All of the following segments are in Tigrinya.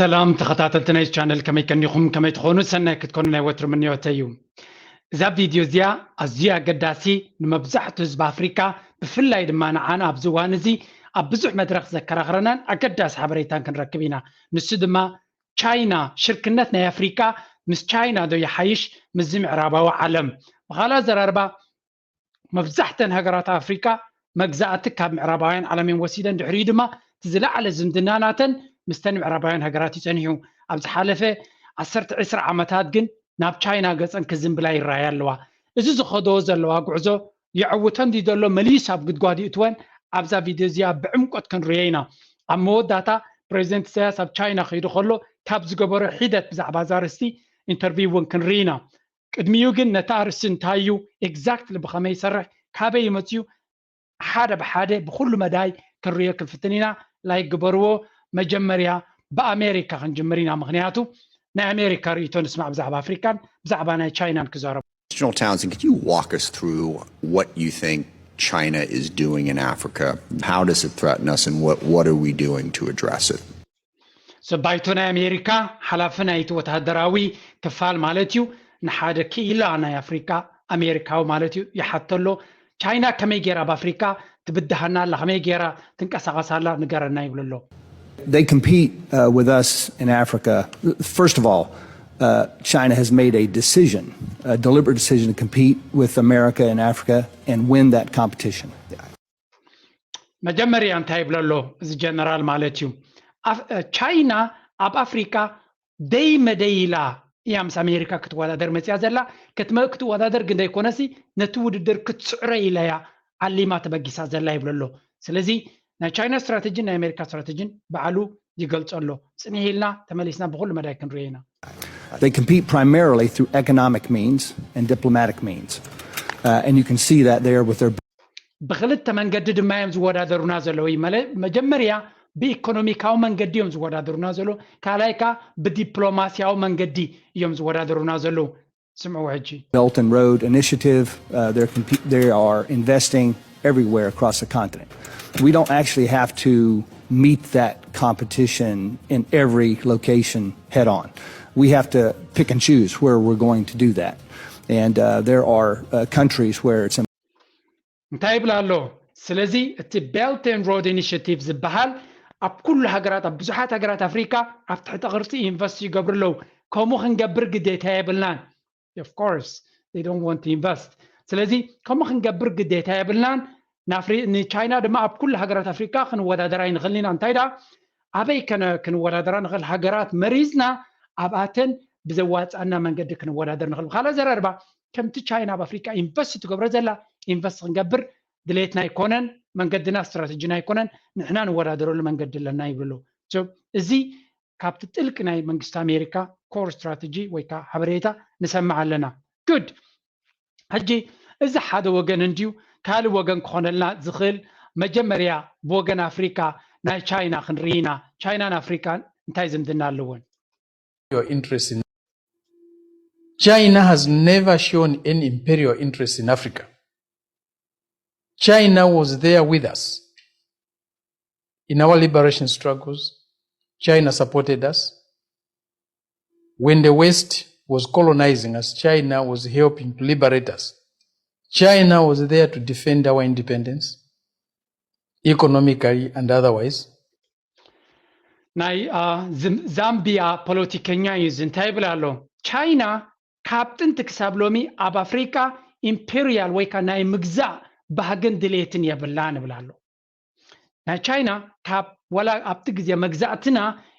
ሰላም ተኸታተልቲ ናይ ቻነል፣ ከመይ ከኒኹም? ከመይ ትኾኑ? ሰናይ ክትኮኑ ናይ ወትሩ ምንዮተይ እዩ። እዛ ቪድዮ እዚኣ ኣዝዩ ኣገዳሲ፣ ንመብዛሕቱ ህዝቢ ኣፍሪካ፣ ብፍላይ ድማ ንዓና ኣብዚ እዋን እዚ ኣብ ብዙሕ መድረኽ ዘከራኽረናን ኣገዳሲ ሓበሬታን ክንረክብ ኢና። ንሱ ድማ ቻይና፣ ሽርክነት ናይ ኣፍሪካ ምስ ቻይና ዶ ይሓይሽ ምስዚ ምዕራባዊ ዓለም? ብኻልእ ኣዘራርባ፣ መብዛሕተን ሃገራት ኣፍሪካ መግዛእቲ ካብ ምዕራባውያን ዓለም እየን ወሲደን፣ ድሕሪኡ ድማ እቲ ዝለዓለ ዝምድና ናተን ምስተን ምዕራባውያን ሃገራት እዩ ጸኒሑ። ኣብ ዝሓለፈ ዓሰርተ ዕስራ ዓመታት ግን ናብ ቻይና ገጸን ክዝንብላ ይረኣያ ኣለዋ። እዚ ዝኸደኦ ዘለዋ ጉዕዞ የዕውተን ድዩ ዘሎ፣ መሊሱ ኣብ ጉድጓድ ይእትወን? ኣብዛ ቪድዮ እዚኣ ብዕምቆት ክንርእዮ ኢና። ኣብ መወዳእታ ፕሬዚደንት ኢሳያስ ኣብ ቻይና ከይዱ ከሎ ካብ ዝገበሮ ሒደት ብዛዕባ እዛ ኣርእስቲ ኢንተርቪው እውን ክንርኢ ኢና። ቅድሚኡ ግን ነቲ ኣርእስቲ እንታይ እዩ፣ ኤግዛክትሊ ብኸመይ ይሰርሕ፣ ካበይ ይመጽእ እዩ፣ ሓደ ብሓደ ብኹሉ መዳይ ክንርእዮ ክንፍትን ኢና። ላይክ ግበርዎ። መጀመርያ ብኣሜሪካ ክንጅምር ኢና፣ ምኽንያቱ ናይ ኣሜሪካ ርእይቶ ንስማዕ ብዛዕባ ኣፍሪካን ብዛዕባ ናይ ቻይናን ክዛረቡ። General Townsend, could you walk us through what you think China is doing in Africa? How does it threaten us, and what, what are we doing to address it? So ባይቶ ናይ ኣሜሪካ ሓላፊ ናይቲ ወተሃደራዊ ክፋል ማለት እዩ፣ ንሓደ ክኢላ ናይ ኣፍሪካ ኣሜሪካዊ ማለት እዩ ይሓተሎ። ቻይና ከመይ ገይራ ኣብ ኣፍሪካ ትብድሃና ኣላ፣ ከመይ ገይራ ትንቀሳቐስ ኣላ ንገረና ይብሉ ኣሎ። They compete uh, with us in Africa. First of all, uh, China has made a decision, a deliberate decision to compete with America in Africa and win that competition. መጀመርያ እንታይ ይብሎ ኣሎ እዚ ጀነራል ማለት እዩ፣ ቻይና ኣብ ኣፍሪካ ደይ መደይ ኢላ እያ ምስ ኣሜሪካ ክትወዳደር መፅያ ዘላ። ክትወዳደር ግን ዘይኮነሲ ነቲ ውድድር ክትስዕሮ ኢላ እያ ዓሊማ ተበጊሳ ዘላ ይብሎ ኣሎ። ስለዚ ናይ ቻይና ስትራተጂን ናይ ኣሜሪካ ስትራተጂን ባዕሉ ይገልፆ ኣሎ። ፅንሕ ኢልና ተመሊስና ብኩሉ መዳይ ክንሪኦ ኢና። They compete primarily through economic means and diplomatic means. Uh, and you can see that there with their ብክልተ መንገዲ ድማ እዮም ዝወዳደሩና ዘለዉ። መጀመርያ ብኢኮኖሚካዊ መንገዲ እዮም ዝወዳደሩና ዘለዉ፣ ካልኣይ ከዓ ብዲፕሎማሲያዊ መንገዲ እዮም ዝወዳደሩና ዘለዉ። ስምዕዎ ሕጂ። Belt and Road Initiative, uh, they're compe- they are investing everywhere across the continent. We don't actually have to meet that competition in every location head on. We have to pick and choose where we're going to do that. And uh, there are uh, countries where it's እንታይ ይብል ኣሎ? ስለዚ እቲ Belt and Road Initiative ዝበሃል ኣብ ኩሉ ሃገራት፣ ኣብ ብዙሓት ሃገራት ኣፍሪካ ኣብ ትሕቲ ቅርፂ ኢንቨስት ይገብሩ ኣለዉ። ከምኡ ክንገብር ግዴታ የብልናን። Of course they don't want to invest። ስለዚ ከምኡ ክንገብር ግዴታ የብልናን። ንቻይና ድማ ኣብ ኩሉ ሃገራት ኣፍሪካ ክንወዳደር ኣይንኽእልን ኢና። እንታይ ደኣ ኣበይ ከነ ክንወዳደራ ንኽእል ሃገራት መሪዝና ኣብኣተን ብዘዋፅኣና መንገዲ ክንወዳደር ንኽእል። ብካልእ ኣዘራርባ ከምቲ ቻይና ኣብ ኣፍሪካ ኢንቨስት ትገብሮ ዘላ ኢንቨስት ክንገብር ድሌትና ኣይኮነን፣ መንገድና ስትራተጂና ኣይኮነን፣ ንሕና ንወዳደረሉ መንገዲ ኣለና ይብሉ ኣለዉ። እዚ ካብቲ ጥልቂ ናይ መንግስቲ ኣሜሪካ ኮር ስትራተጂ ወይ ከዓ ሓበሬታ ንሰምዕ ኣለና። ጉድ። ሕጂ እዚ ሓደ ወገን እንድዩ፣ ካልእ ወገን ክኾነልና ዝኽእል መጀመርያ ብወገን ኣፍሪካ ናይ ቻይና ክንርኢ ኢና። ቻይናን ኣፍሪካን እንታይ ዝምድና ኣለወን? Your interest in China has never shown any imperial interest in Africa. China was there with us in our liberation struggles. China supported us. When the West was colonizing us, China was helping to liberate us. China was there to defend our independence, economically and otherwise. ናይ ዛምቢያ ፖለቲከኛ እዩ እዚ። እንታይ ይብል ኣሎ? ቻይና ካብ ጥንቲ ክሳብ ሎሚ ኣብ ኣፍሪካ ኢምፔሪያል ወይ ከዓ ናይ ምግዛእ ባህግን ድሌትን የብላን ይብል ኣሎ። ናይ ቻይና ካብ ወላ ኣብቲ ግዜ መግዛእትና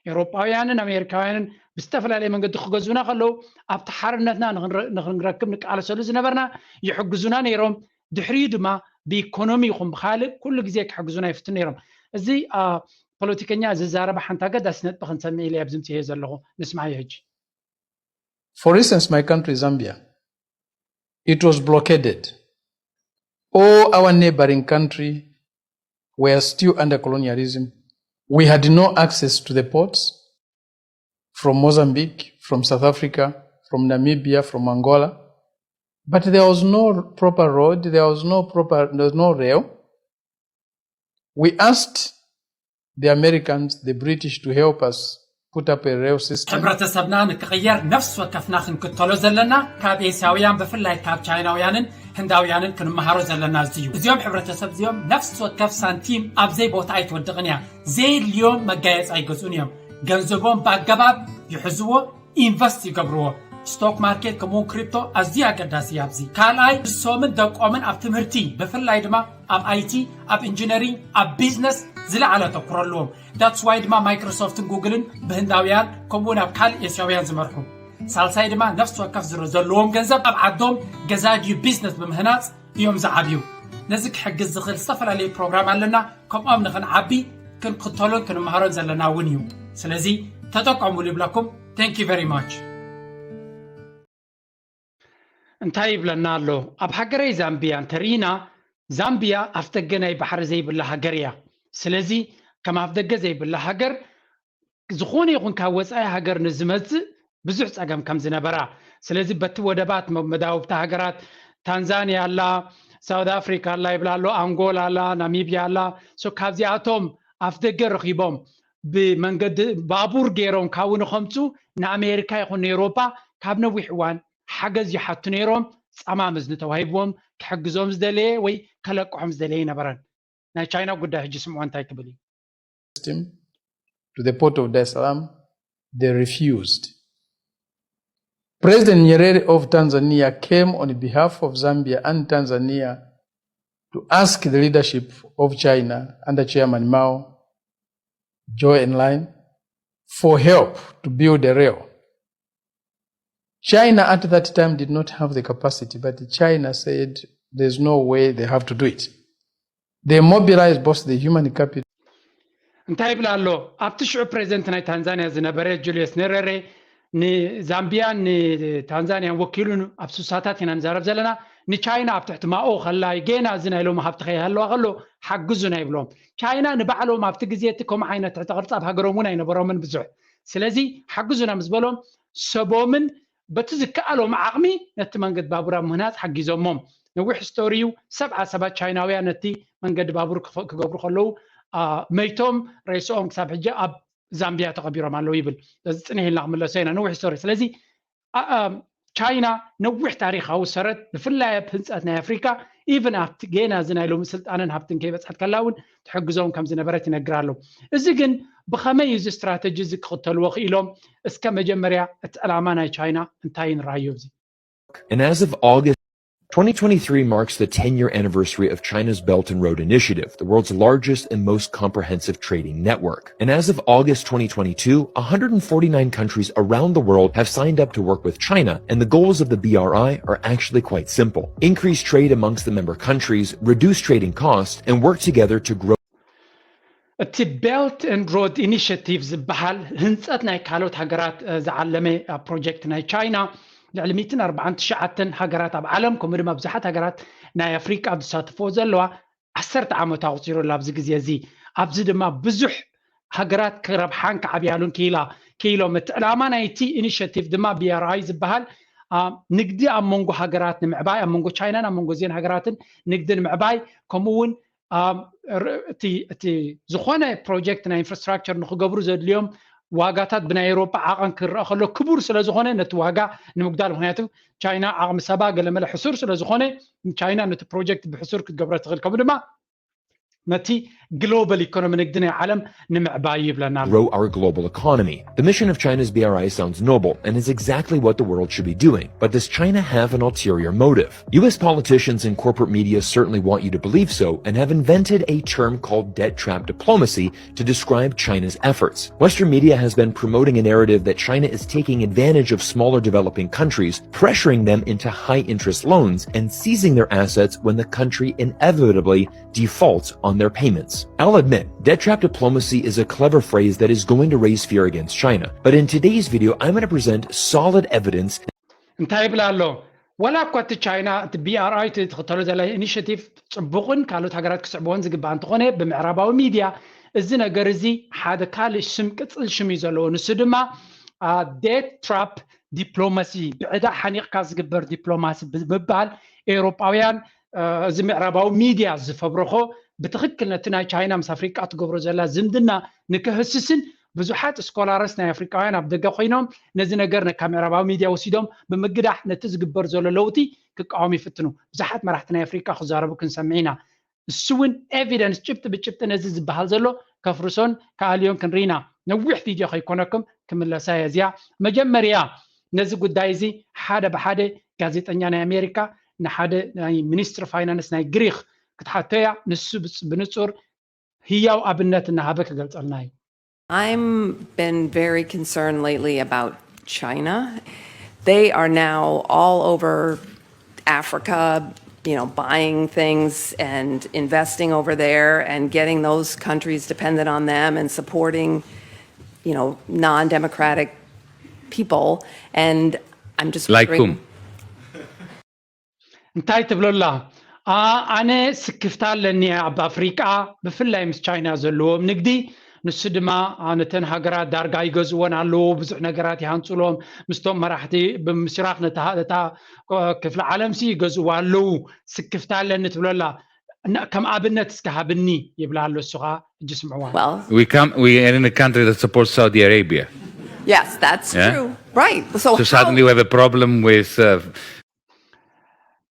ኤውሮጳውያንን ኣሜሪካውያንን ብዝተፈላለየ መንገዲ ክገዙና ከለዉ ኣብቲ ሓርነትና ንክንረክብ ንቃለሰሉ ዝነበርና ይሕግዙና ነይሮም። ድሕሪኡ ድማ ብኢኮኖሚ ይኹን ብካልእ ኩሉ ግዜ ክሕግዙና ይፍትኑ ነይሮም። እዚ ፖለቲከኛ ዝዛረበ ሓንቲ ኣገዳሲ ነጥቢ ክንሰምዕ ኢለ ኣብዚ ምፅኤ ዘለኹ። ንስማዮ ሕጂ። For instance, my country, Zambia, it was blockaded. All our neighboring country were still under colonialism. We had no access to the ports from Mozambique, from South Africa, from Namibia, from Angola. But there was no proper road, there was no proper, there was no rail. We asked the Americans, the British to help us put up a rail system. ሕብረተሰብና ንክቕየር ነፍሲ ወከፍና ክንክተሎ ዘለና ካብ ኤስያውያን ብፍላይ ካብ ቻይናውያንን ህንዳውያንን ክንመሃሮ ዘለና እዚ እዩ። እዚኦም ሕብረተሰብ እዚኦም ነፍሲ ወከፍ ሳንቲም ኣብ ዘይቦታ ኣይትወድቕን እያ። ዘየድልዮም መጋየፂ ኣይገዝኡን እዮም። ገንዘቦም ብኣገባብ ይሕዝዎ፣ ኢንቨስት ይገብርዎ። ስቶክ ማርኬት ከምኡውን ክሪፕቶ ኣዝዩ ኣገዳሲ እዩ። ኣብዚ ካልኣይ ንሶምን ደቆምን ኣብ ትምህርቲ ብፍላይ ድማ ኣብ ኣይቲ፣ ኣብ ኢንጂነሪንግ፣ ኣብ ቢዝነስ ዝለዓለ ኣተኩሮ ኣለዎም። ዳትስ ዋይ ድማ ማይክሮሶፍትን ጉግልን ብህንዳውያን ከምኡውን ኣብ ካልእ ኤስያውያን ዝመርሑ። ሳልሳይ ድማ ነፍሲ ወከፍ ዝረ ዘለዎም ገንዘብ ኣብ ዓዶም ገዛ ድዩ ቢዝነስ ብምህናፅ እዮም ዝዓብዩ። ነዚ ክሕግዝ ዝኽእል ዝተፈላለዩ ፕሮግራም ኣለና። ከምኦም ንኽንዓቢ ክንክተሎን ክንመሃሮን ዘለና እውን እዩ። ስለዚ ተጠቀሙሉ ይብለኩም። Thank you very much። እንታይ ይብለና ኣሎ? ኣብ ሃገረይ ዛምቢያ እንተርኢና፣ ዛምቢያ ኣፍደገ ናይ ባሕሪ ዘይብላ ሃገር እያ። ስለዚ ከም ኣፍደገ ዘይብላ ሃገር ዝኾነ ይኹን ካብ ወፃኢ ሃገር ንዝመፅእ ብዙሕ ፀገም ከም ዝነበራ፣ ስለዚ በቲ ወደባት መ- መዳውብቲ ሃገራት ታንዛኒያ ኣላ፣ ሳውት ኣፍሪካ ኣላ ይብላ ኣሎ፣ ኣንጎላ ኣላ፣ ናሚብያ ኣላ። ሶ ካብዚኣቶም ኣፍደገ ረኺቦም ብመንገዲ ባቡር ገይሮም ካብኡ ንኸምፁ ንኣሜሪካ ይኹን ንኤውሮፓ ካብ ነዊሕ እዋን ሓገዝ ይሓቱ ነይሮም። ፃማም እዝኒ ተዋሂብዎም ክሕግዞም ዝደለየ ወይ ከለቅሖም ዝደለየ ኣይነበረን። ናይ ቻይና ጉዳይ ሕጂ ስምዖ እንታይ ክብል እዩ? System to the port of Dar es Salaam, they refused. President Nyerere of Tanzania came on behalf of Zambia and Tanzania to ask the leadership of China under Chairman Mao, Zhou Enlai, for help to build a rail. China at that time did not have the capacity, but China said there's no way, they have to do it. They mobilized both the human capital. እንታይ ይብል ኣሎ ኣብቲ ሽዑ ፕሬዚደንት ናይ ታንዛኒያ ዝነበረ ጁልዮስ ኔሬሬ ንዛምቢያን ንታንዛኒያን ወኪሉ ኣብ ስሳታት ኢና ንዛረብ ዘለና። ንቻይና ኣብ ትሕቲ ማኦ ከላይ ጌና እዚ ናይ ሎሚ ሃብቲ ከይሃለዋ ከሎ ሓግዙና ይብሎም። ቻይና ንባዕሎም ኣብቲ ግዜ እቲ ከምኡ ዓይነት ትሕተ ቅርፂ ኣብ ሃገሮም እውን ኣይነበሮምን ብዙሕ። ስለዚ ሓግዙና ምስ በሎም ሰቦምን በቲ ዝከኣሎም ዓቕሚ ነቲ መንገዲ ባቡር ኣብ ምህናፅ ሓጊዞሞም። ነዊሕ ስቶሪ እዩ። ሰብዓ ሰባት ቻይናውያን ነቲ መንገዲ ባቡር ክፈ- ክገብሩ ከለዉ አ፣ መይቶም ሬስኦም ክሳብ ሕጂ ኣብ ዛምቢያ ተቐቢሮም ኣለዉ ይብል። እዚ ፅንሕ ኢልና ክምለሶ ኢና። ነዊሕ ስቶሪ። ስለዚ አ- አ- ቻይና ነዊሕ ታሪካዊ ሰረት ብፍላይ ኣብ ህንፀት ናይ ኣፍሪካ ኢቨን ኣብቲ ጌና እዚ ናይ ሎሚ ስልጣንን ሃብትን ከይበፅሐት ከላ እውን ትሕግዞም ከም ዝነበረት ይነግር ኣሎ። እዚ ግን ብኸመይ እዩ እዚ ስትራተጂ እዚ ክኽተልዎ ክኢሎም? እስከ መጀመርያ እቲ ዕላማ ናይ ቻይና እንታይ ንርኣዮ ኣብዚ? And as of August, twenty twenty-three marks the ten year anniversary of China's Belt and Road Initiative, the world's largest and most comprehensive trading network. And as of August twenty twenty-two, one hundred forty-nine countries around the world have signed up to work with China, and the goals of the B R I are actually quite simple: increase trade amongst the member countries, reduce trading costs, and work together to grow እቲ ቤልት ኤንድ ሮድ ኢኒሽቲቭ ዝበሃል ህንፀት ናይ ካልኦት ሃገራት እ፣ ዝዓለመ እ፣ ፕሮጀክት ናይ ቻይና ልዕሊ ሚእትን ኣርባዓን ትሽዓተን ሃገራት ኣብ ዓለም ከምኡ ድማ ብዙሓት ሃገራት ናይ ኣፍሪቃ ዝሳተፍዎ ዘለዋ ዓሰርተ ዓመት ኣቑፂሩ ኣሎ ኣብዚ ግዜ እዚ። ኣብዚ ድማ ብዙሕ ሃገራት ክረብሓን ክዓብያሉን ክኢላ ክኢሎም። እቲ ዕላማ ናይቲ ኢኒሽቲቭ ድማ ቢ ኣር ኣይ ዝበሃል አ፣ ንግዲ ኣብ መንጎ ሃገራት ንምዕባይ፣ ኣብ መንጎ ቻይናን ኣብ መንጎ እዚን ሃገራትን ንግዲ ንምዕባይ፣ ከምኡ እውን አ፣ ር- እቲ እቲ ዝኾነ ፕሮጀክት ናይ ኢንፍራስትራክቸር ንክገብሩ ዘድልዮም ዋጋታት ብናይ ኤውሮጳ ዓቐን ክረአ ከሎ ክቡር ስለ ዝኾነ ነቲ ዋጋ ንምጉዳል፣ ምክንያቱ ቻይና ዓቕሚ ሰባ ገለመለ ሕሱር ስለ ዝኾነ ቻይና ነቲ ፕሮጀክት ብሕሱር ክትገብሮ ትኽእል። ከምኡ ድማ ነቲ ግሎባል ኢኮኖሚ ንግዲ ናይ ዓለም ንምዕባይ ይብለና ኣሎ። Grow our global economy. The mission of China's B R I sounds noble and is exactly what the world should be doing. But does China have an ulterior motive? U S politicians and corporate media certainly want you to believe so and have invented a term called debt trap diplomacy to describe China's efforts. Western media has been promoting a narrative that China is taking advantage of smaller developing countries, pressuring them into high interest loans, and seizing their assets when the country inevitably defaults on their payments. I'll admit, debt trap diplomacy is a clever phrase that is going to raise fear against China. But in today's video, I'm going to present solid evidence. እንታይ ይብል ኣሎ? ዋላ እኳ እቲ ቻይና እቲ ቢ ኣር ኣይ ትኽተሎ ዘላ ኢኒሽቲቭ ፅቡቕን ካልኦት ሃገራት ክስዕብዎን ዝግባእ እንተኾነ፣ ብምዕራባዊ ሚድያ እዚ ነገር እዚ ሓደ ካልእ ሽም ቅፅል ሽም እዩ ዘለዎ። ንሱ ድማ ዴት ትራፕ ዲፕሎማሲ፣ ብዕዳ ሓኒቕካ ዝግበር ዲፕሎማሲ ብምባል ኤውሮጳውያን እ፣ እዚ ምዕራባዊ ሚድያ ዝፈብረኾ ብትኽክል ነቲ ናይ ቻይና ምስ ኣፍሪቃ ትገብሮ ዘላ ዝምድና ንክህስስን ብዙሓት ስኮላርስ ናይ ኣፍሪቃውያን ኣብ ደገ ኮይኖም ነዚ ነገር ነካ ምዕራባዊ ሚድያ ወሲዶም ብምግዳሕ ነቲ ዝግበር ዘሎ ለውጢ ክቃወሙ ይፍትኑ። ብዙሓት መራሕቲ ናይ ኣፍሪቃ ክዛረቡ ክንሰምዕ ኢና። እሱ እውን ኤቪደንስ፣ ጭብጢ ብጭብጢ ነዚ ዝበሃል ዘሎ ከፍርሶን ክኣልዮን ክንርኢና። ነዊሕ ቪድዮ ከይኮነኩም ክምለሳ እየ። እዚኣ መጀመርያ ነዚ ጉዳይ እዚ ሓደ ብሓደ ጋዜጠኛ ናይ ኣሜሪካ ንሓደ ናይ ሚኒስትሪ ፋይናንስ ናይ ግሪክ ክትሓቶ እያ። ንሱ ብንጹር ህያው ኣብነት እናሃበ ክገልጸልና እዩ። I'm been very concerned lately about China. They are now all over Africa, you know, buying things and investing over there and getting those countries dependent on them and supporting, you know, non-democratic people. And I'm just like whom? እንታይ ትብሎላ? ኣነ ስክፍታ ኣለኒ ኣብ ኣፍሪቃ፣ ብፍላይ ምስ ቻይና ዘለዎም ንግዲ። ንሱ ድማ ነተን ሃገራት ዳርጋ ይገዝእወን ኣለዉ። ብዙሕ ነገራት ይሃንፁሎም። ምስቶም መራሕቲ ብምስራኽ ነታ ክፍለ ዓለምሲ ይገዝእዋ ኣለዉ። ስክፍታ ኣለኒ ትብሎላ። ከም ኣብነት እስከ ሃብኒ ይብላ ኣሎ። እሱ ከዓ እጅ ስምዕዋ። Well, We come. We are in a country that supports Saudi Arabia. Yes, that's Yeah? True. Right. So, So suddenly we have a problem with. Uh,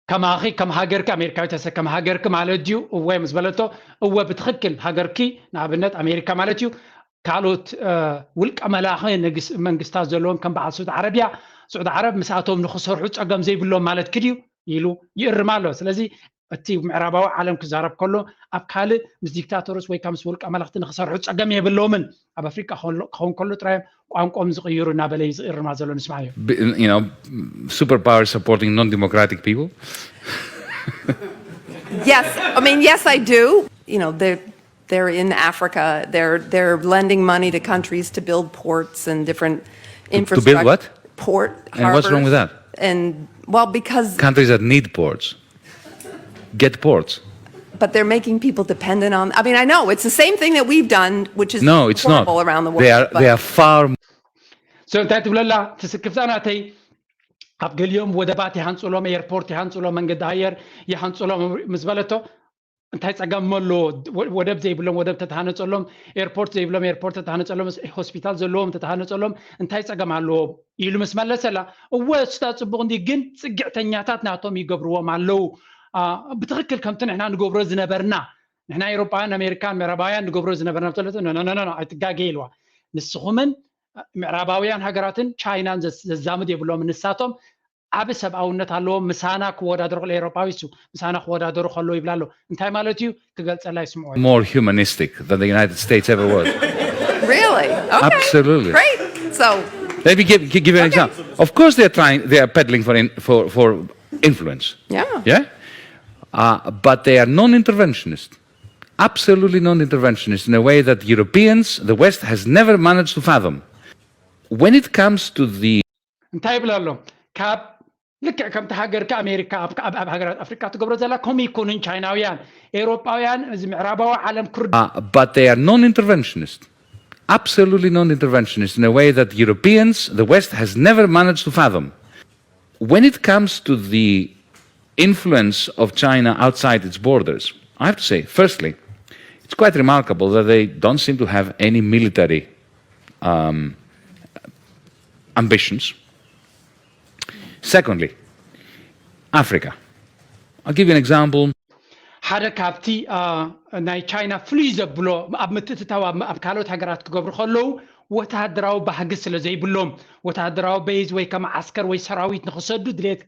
ከማኺ ከም ሃገርኪ ኣሜሪካዊ ተሰ ከም ሃገርኪ ማለት ድዩ? እወ ምስ በለቶ፣ እወ ብትኽክል ሃገርኪ ንኣብነት ኣሜሪካ ማለት እዩ። ካልኦት ውልቀ መላኺ መንግስታት ዘለዎም ከም በዓል ስዑድ ዓረብያ፣ ስዑድ ዓረብ ምስኣቶም ንክሰርሑ ፀገም ዘይብሎም ማለት ክድዩ ኢሉ ይእርም ኣሎ። ስለዚ እቲ ምዕራባዊ ዓለም ክዛረብ ከሎ ኣብ ካልእ ምስ ዲክታተሮስ ወይ ካብ ምስ ውልቀ መላኽቲ ንክሰርሑ ፀገም የብሎምን። ኣብ ኣፍሪቃ ክኸውን ከሎ ጥራዮም ቋንቋኦም ዝቕይሩ እናበለ እዩ ዝእርማ ዘሎ። ንስማዓዮ። you know, superpowers supporting non-democratic people. Yes, I mean, yes, I do. You know, they're they're in Africa. They're they're lending money to countries to build ports and different To- to build infrastructure. What? Port. And what's wrong with Harbors. That? And well, because Countries that need ports get ports. But they're making people dependent on. I mean, I know it's the same thing that we've done, which is No, it's not. Horrible around the world. They are. But They are far. So እንታይ ትብለላ? ትስክፍታ ናተይ ኣብ ገሊኦም ወደባት ይሃንፅሎም፣ ኤርፖርት ይሃንፅሎም፣ መንገዲ ኣየር ይሃንፅሎም ምስ በለቶ እንታይ ፀገም ኣለዎ? ወደብ ዘይብሎም ወደብ ተተሃነፀሎም፣ ኤርፖርት ዘይብሎም ኤርፖርት ተተሃነፀሎም፣ ሆስፒታል ዘለዎም ተተሃነፀሎም እንታይ ፀገም ኣለዎ ኢሉ ምስ መለሰላ፣ እወ እሱታ ፅቡቅ እንዲ ግን ፅግዕተኛታት ናቶም ይገብርዎም ኣለዉ። ብትክክል ከምቲ ንሕና ንገብሮ ዝነበርና፣ ንሕና ኤሮጳውያን ኣሜሪካን ምዕራባውያን ንገብሮ ዝነበርና ብተለቶ ኣይትጋገ ኢልዋ። ንስኹምን ምዕራባውያን ሃገራትን ቻይናን ዘዛምድ የብሎም። ንሳቶም ዓቢ ሰብኣውነት ኣለዎም። ምሳና ክወዳደሩ ከሎ ኤሮጳዊ እሱ ምሳና ክወዳደሩ ከሎ ይብላ ኣሎ። እንታይ ማለት እዩ? ክገልጸላ ይስምዖ። More humanistic than the United States ever was. Really? Okay. Absolutely. Great. So Let me give, give you an example. Of course, they're trying, they are peddling for, in, for, for influence. Yeah. Yeah? Uh, but they are non-interventionist. Absolutely non-interventionist in a way that Europeans, the West, has never managed to fathom. When it comes to the እንታይ ይብላ ኣሎ? ካብ ልክዕ ከምቲ ሃገርካ ኣሜሪካ ኣብ ኣብ- ኣብ ሃገራት ኣፍሪካ ትገብሮ ዘላ ከምኡ ይኮኑን ቻይናውያን ኤውሮጳውያን እዚ ምዕራባዊ ዓለም ክርዱ Uh, but they are non-interventionist. Absolutely non-interventionist in a way that Europeans, the West, has never managed to fathom. When it comes to the influence of China outside its borders, I have to say, firstly, it's quite remarkable that they don't seem to have any military um, ambitions. Secondly, Africa. I'll give you an example. ሓደ ካብቲ ናይ ቻይና ፍሉይ ዘብሎ ኣብ ምትእትታው ኣብ ካልኦት ሃገራት ክገብሩ ከለዉ ወተሃደራዊ ባህጊ ስለ ዘይብሎም፣ ወተሃደራዊ በይዝ ወይ ከመ ዓስከር ወይ ሰራዊት ንክሰዱ ድሌት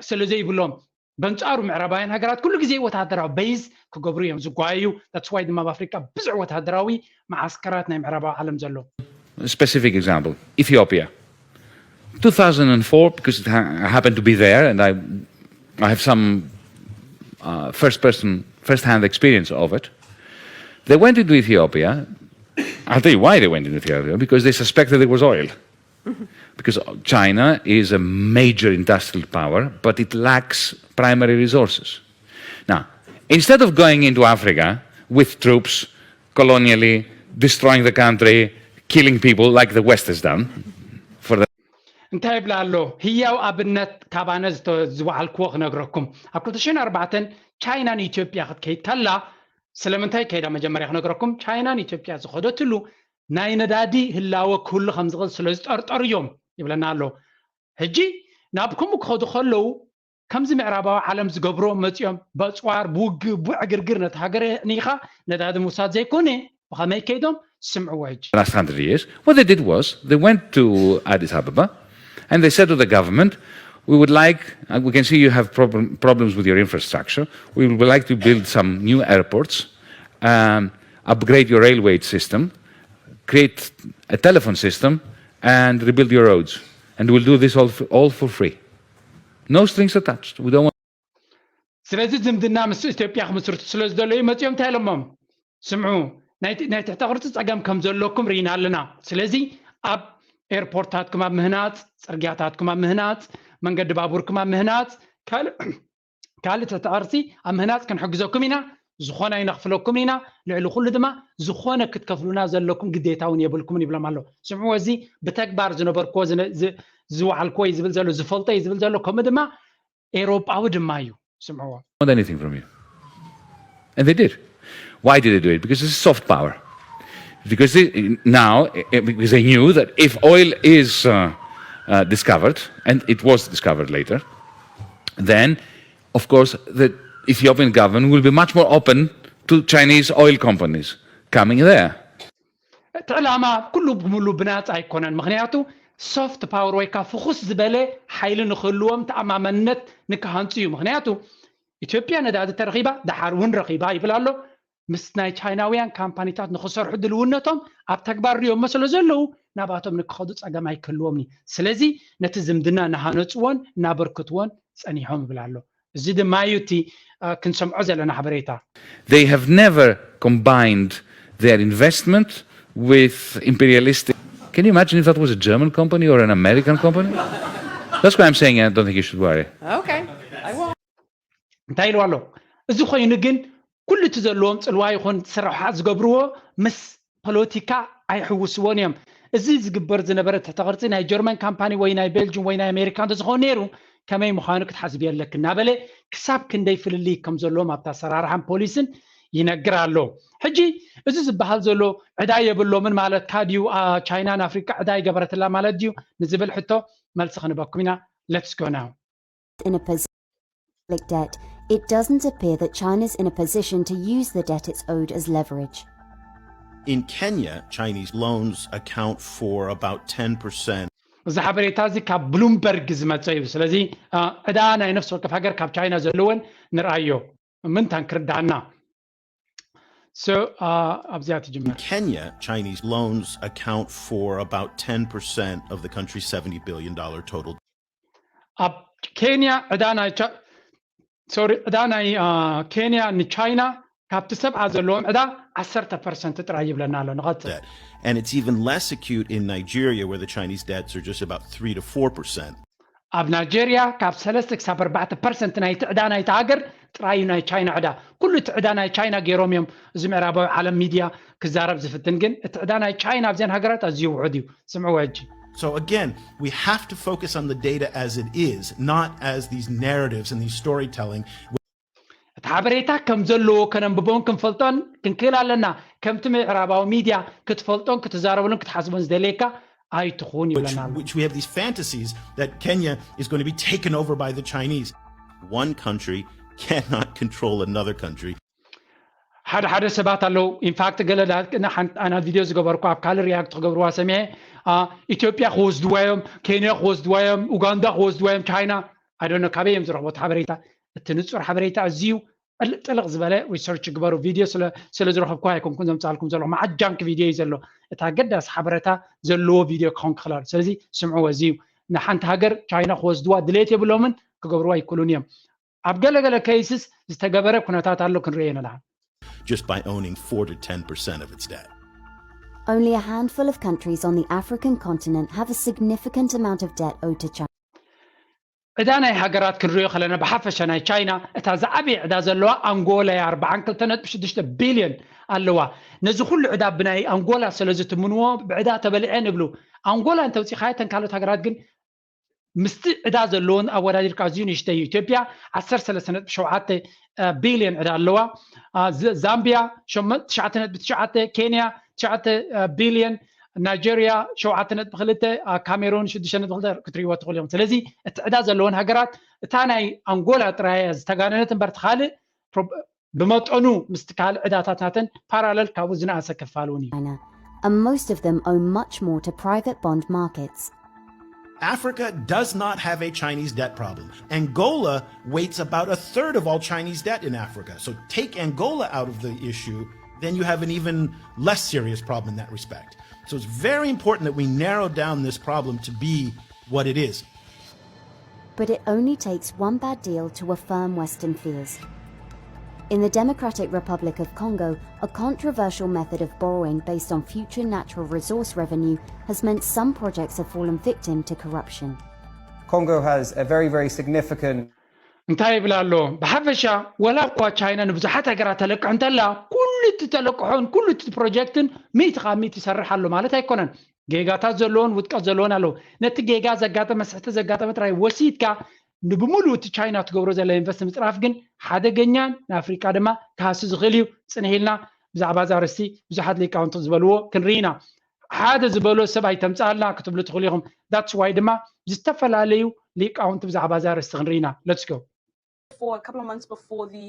ስለ ዘይብሎም፣ በንጻሩ ምዕራባውያን ሃገራት ኩሉ ግዜ ወተሃደራዊ በይዝ ክገብሩ እዮም ዝጓየዩ። That's why ድማ ኣብ ኣፍሪካ ብዙሕ ወተሃደራዊ መዓስከራት ናይ ምዕራባዊ ዓለም ዘሎ። Specific example, Ethiopia. two thousand four, because it ha- I happened to be there and I, I have some uh, first person, first hand experience of it. They went into Ethiopia. I'll tell you why they went into Ethiopia, because they suspected there was oil. Because China is a major industrial power, but it lacks primary resources. Now, instead of going into Africa with troops, colonially, destroying the country, killing people like the West has done, for the እንታይ ይብላ ኣሎ? ህያው ኣብነት ካብ ኣነ ዝተ- ዝወዓልክዎ ክነግረኩም። ኣብ ክልተ ሽሕን ኣርባዕተን ቻይና ንኢትዮጵያ ክትከይድ ከላ ስለምንታይ ከይዳ መጀመርያ ክነግረኩም። ቻይና ንኢትዮጵያ ዝኸደትሉ ናይ ነዳዲ ህላወ ክህሉ ከም ዝኽእል ስለ ዝጠርጠሩ እዮም ይብለና ኣሎ። ሕጂ ናብ ከምኡ ክኸዱ ከለዉ ከምዚ ምዕራባዊ ዓለም ዝገብሮ መፂኦም በፅዋር ብውግእ ብዕግርግር ነቲ ሃገር ኒኻ ነዳዲ ምውሳድ ዘይኮነ ብኸመይ ከይዶም ስምዕዎ ሕጂ last hundred years, what they did was they went to Addis Ababa and they said to the government, we would like, uh, we can see you have problem, problems with your infrastructure. We would like to build some new airports, um, upgrade your railway system, create a telephone system, and rebuild your roads. And we'll do this all for, all for free. No strings attached. We don't want ስለዚ ዝምድና ምስ ኢትዮጵያ ክምስርቱ ስለ ዝደለዩ መፂኦም እንታይ ኢሎሞም? ስምዑ ናይ ትሕተ ቅርፂ ፀገም ከም ዘለኩም ርኢና ኣለና። ስለዚ ኣብ ኤርፖርታትኩም ኣብ ምህናፅ፣ ፅርግያታትኩም ኣብ ምህናፅ፣ መንገዲ ባቡርኩም ኣብ ምህናፅ ካልእ ትሕተ ቅርፂ ኣብ ምህናፅ ክንሕግዘኩም ኢና። ዝኾነ ኣይነኽፍለኩም ኢና። ልዕሊ ኩሉ ድማ ዝኾነ ክትከፍሉና ዘለኩም ግዴታ እውን የብልኩምን ይብሎም ኣሎ። ስምዕዎ፣ እዚ ብተግባር ዝነበርክዎ ዝወዓልክዎ እዩ ዝብል ዘሎ፣ ዝፈልጦ እዩ ዝብል ዘሎ። ከምኡ ድማ ኤሮጳዊ ድማ እዩ። ስምዕዎ። Want anything from you. And they did. Why did they do it? Because this is soft power. Because they, now, eh, because they knew that if oil is uh, uh, discovered, and it was discovered later, then, of course, the Ethiopian government will be much more open to Chinese oil companies coming there. እቲ ዕላማ ኩሉ ብምሉ ብናፃ ኣይኮነን። ምክንያቱ ሶፍት ፓወር ወይ ከዓ ፍኹስ ዝበለ ሓይሊ ንክህልዎም ተኣማመንነት ንክሃንፁ እዩ። ምክንያቱ ኢትዮጵያ ነዳዲ ተረኺባ፣ ደሓር እውን ረኺባ ይብል ኣሎ። ምስ ናይ ቻይናውያን ካምፓኒታት ንክሰርሑ ድልውነቶም ኣብ ተግባር ሪኦሞ ስለ ዘለዉ ናባቶም ንክኸዱ ፀገም ኣይክህልዎም እዩ። ስለዚ ነቲ ዝምድና እናሃነፅዎን እናበርክትዎን ፀኒሖም ይብል ኣሎ። እዚ ድማ እዩ እቲ ክንሰምዖ ዘለና ሓበሬታ። They have never combined their investment with imperialistic. Can you imagine if that was a German company or an American company? That's why I'm saying I don't think you should worry. Okay. I won't. እንታይ ኢልዋ ኣሎ? እዚ ኮይኑ ግን ኩሉ እቲ ዘለዎም ፅልዋ ይኹን ስራሓት ዝገብርዎ ምስ ፖለቲካ ኣይሕውስዎን እዮም። እዚ ዝግበር ዝነበረ ትሕተ ቅርፂ ናይ ጀርመን ካምፓኒ ወይ ናይ ቤልጅም ወይ ናይ ኣሜሪካ እንተዝኸውን ነይሩ ከመይ ምዃኑ ክትሓስብ የለክ እናበለ ክሳብ ክንደይ ፍልልይ ከም ዘለዎም ኣብቲ ኣሰራርሓን ፖሊስን ይነግር ኣሎ። ሕጂ እዚ ዝበሃል ዘሎ ዕዳ የብሎምን ማለትካ ድዩ? ቻይና ንኣፍሪቃ ዕዳ ይገበረትላ ማለት ድዩ ንዝብል ሕቶ መልሲ ክንበኩም ኢና። Let's go now. In a position debt, it doesn't appear that China's in a position to use the debt it's owed as leverage. In Kenya, Chinese loans account for about ten percent. እዚ ሓበሬታ እዚ ካብ ብሉምበርግ ዝመፀ እዩ። ስለዚ ዕዳ ናይ ነፍሲ ወከፍ ሃገር ካብ ቻይና ዘለወን ንርኣዮ ምንታን ክርዳና ኣብዚኣ ትጅምር። Kenya, Chinese loans account for about ten percent of the country's seventy billion dollar total. ኣብ ኬንያ ዕዳ ናይ ሶሪ ዕዳ ናይ ኬንያ ንቻይና ካብቲ ሰብዓ ዘለዎም ዕዳ ዓሰርተ ፐርሰንት ጥራይ ይብለና ኣሎ። ንቐፅል። And it's even less acute in Nigeria, where the Chinese debts are just about three to four percent. ኣብ ናይጀርያ ካብ ሰለስተ ክሳብ ኣርባዕተ ፐርሰንት ናይቲ ዕዳ ናይቲ ሃገር ጥራይ እዩ ናይ ቻይና ዕዳ። ኩሉ እቲ ዕዳ ናይ ቻይና ገይሮም እዮም እዚ ምዕራባዊ ዓለም ሚድያ ክዛረብ ዝፍትን። ግን እቲ ዕዳ ናይ ቻይና ኣብዘን ሃገራት ኣዝዩ ውሑድ እዩ። ስምዕዎ ሕጂ። So again, we have to focus on the data as it is, not as these narratives and these storytelling. እቲ ሓበሬታ ከም ዘለዎ ከነንብቦን ክንፈልጦን ክንክእል ኣለና። ከምቲ ምዕራባዊ ሚድያ ክትፈልጦን ክትዛረበሉን ክትሓስቦን ዝደልየካ ኣይትኹን ይብለና ኣሎ። Which we have these fantasies that Kenya is going to be taken over by the Chinese. One country cannot control another country. ሓደ ሓደ ሰባት ኣለዉ። ኢንፋክት ገለ ኣና ቪድዮ ዝገበርኩ ኣብ ካልእ ሪያክት ክገብርዋ ሰሚዐ። ኢትዮጵያ ክወስድዋ እዮም፣ ኬንያ ክወስድዋ እዮም፣ ኡጋንዳ ክወስድዋ እዮም፣ ቻይና። I don't know ካበይ እዮም ዝረኽቦ እቲ ሓበሬታ። እቲ ንፁር ሓበሬታ እዚዩ ጥልቕ ዝበለ ሪሰርች ግበሩ። ቪድዮ ስለ ዝረኸብኩ ኣይኮንኩን ዘምፃልኩም ዘለኹ፣ መዓጃንክ ቪድዮ እዩ ዘሎ። እቲ ኣገዳሲ ሓበረታ ዘለዎ ቪድዮ ክኸውን ክኽእል ኣለዎ። ስለዚ ስምዕዎ። እዚ እዩ ንሓንቲ ሃገር ቻይና ክወስድዋ ድሌት የብሎምን፣ ክገብርዋ ኣይክእሉን እዮም። ኣብ ገለገለ ኬይስስ ዝተገበረ ኩነታት ኣሎ፣ ክንሪኦ ኢና። Just by owning four to ten percent of its debt. Only a handful of countries on the African continent have a significant amount of debt owed to China. ዕዳ ናይ ሃገራት ክንሪኦ ከለና ብሓፈሻ ናይ ቻይና እታ ዝዓበየ ዕዳ ዘለዋ ኣንጎላ እያ። ኣርባዓን ክልተ ነጥቢ ሽዱሽተ ቢልዮን ኣለዋ። ነዚ ኩሉ ዕዳ ብናይ ኣንጎላ ስለ ዝትምንዎ ብዕዳ ተበሊዐን ይብሉ። ኣንጎላ እንተውፂኻዮ እተን ካልኦት ሃገራት ግን ምስቲ ዕዳ ዘለዎን ኣወዳዲርካ ኣዝዩ ንእሽተይ እዩ። ኢትዮጵያ ዓሰርተ ሰለስተ ነጥቢ ሸውዓተ ቢልዮን ዕዳ ኣለዋ። ዛምቢያ ትሽዓተ ነጥቢ ትሽዓተ፣ ኬንያ ትሽዓተ ቢልዮን፣ ናይጀርያ ሸውዓተ ነጥቢ ክልተ፣ ካሜሩን ሽዱሽተ ነጥቢ ክልተ ክትሪእዎ ትኽእሉ ኢኹም። ስለዚ እቲ ዕዳ ዘለወን ሃገራት፣ እታ ናይ ኣንጎላ ጥራይ እያ ዝተጋነነት እምበር፣ እቲ ካልእ ብመጠኑ ምስቲ ካልእ ዕዳታት ናተን ፓራለል ካብኡ ዝነኣሰ ክፋል እውን እዩ። And most of them owe much more to private bond markets. Africa does not have a Chinese debt problem. Angola weights about a third of all Chinese debt in Africa. So take Angola out of the issue, then you have an even less serious problem in that respect. So it's very important that we narrow down this problem to be what it is. But it only takes one bad deal to affirm Western fears. In the Democratic Republic of Congo, a controversial method of borrowing based on future natural resource revenue has meant some projects have fallen victim to corruption. Congo has a very, very significant እንታይ ይብል ኣሎ? ብሓፈሻ፣ ወላ እኳ ቻይና ንብዙሓት ሃገራት ተለቅሕ እንተላ፣ ኩሉ እቲ ተለቅሖን ኩሉ እቲ ፕሮጀክትን ሚእቲ ካብ ሚእቲ ይሰርሕ ኣሎ ማለት ኣይኮነን። ጌጋታት ዘለዎን ውድቀት ዘለዎን ኣለዉ። ነቲ ጌጋ ዘጋጠመ፣ ስሕተት ዘጋጠመ ጥራይ ወሲድካ ንብምሉኡ እቲ ቻይና ትገብሮ ዘላ ኢንቨስት ምፅራፍ ግን ሓደገኛን ንኣፍሪቃ ድማ ክሃሲ ዝኽእል እዩ። ፅንሕ ኢልና ብዛዕባ እዚ ኣርእስቲ ብዙሓት ሊቃውንቲ ዝበልዎ ክንርኢ ኢና። ሓደ ዝበሎ ሰብ ኣይተምፅኣልና ክትብሉ ትኽእሉ ኢኹም። That's why ድማ ዝተፈላለዩ ሊቃውንቲ ብዛዕባ እዚ ኣርእስቲ ክንርኢ ኢና። Let's go. For a couple of months before the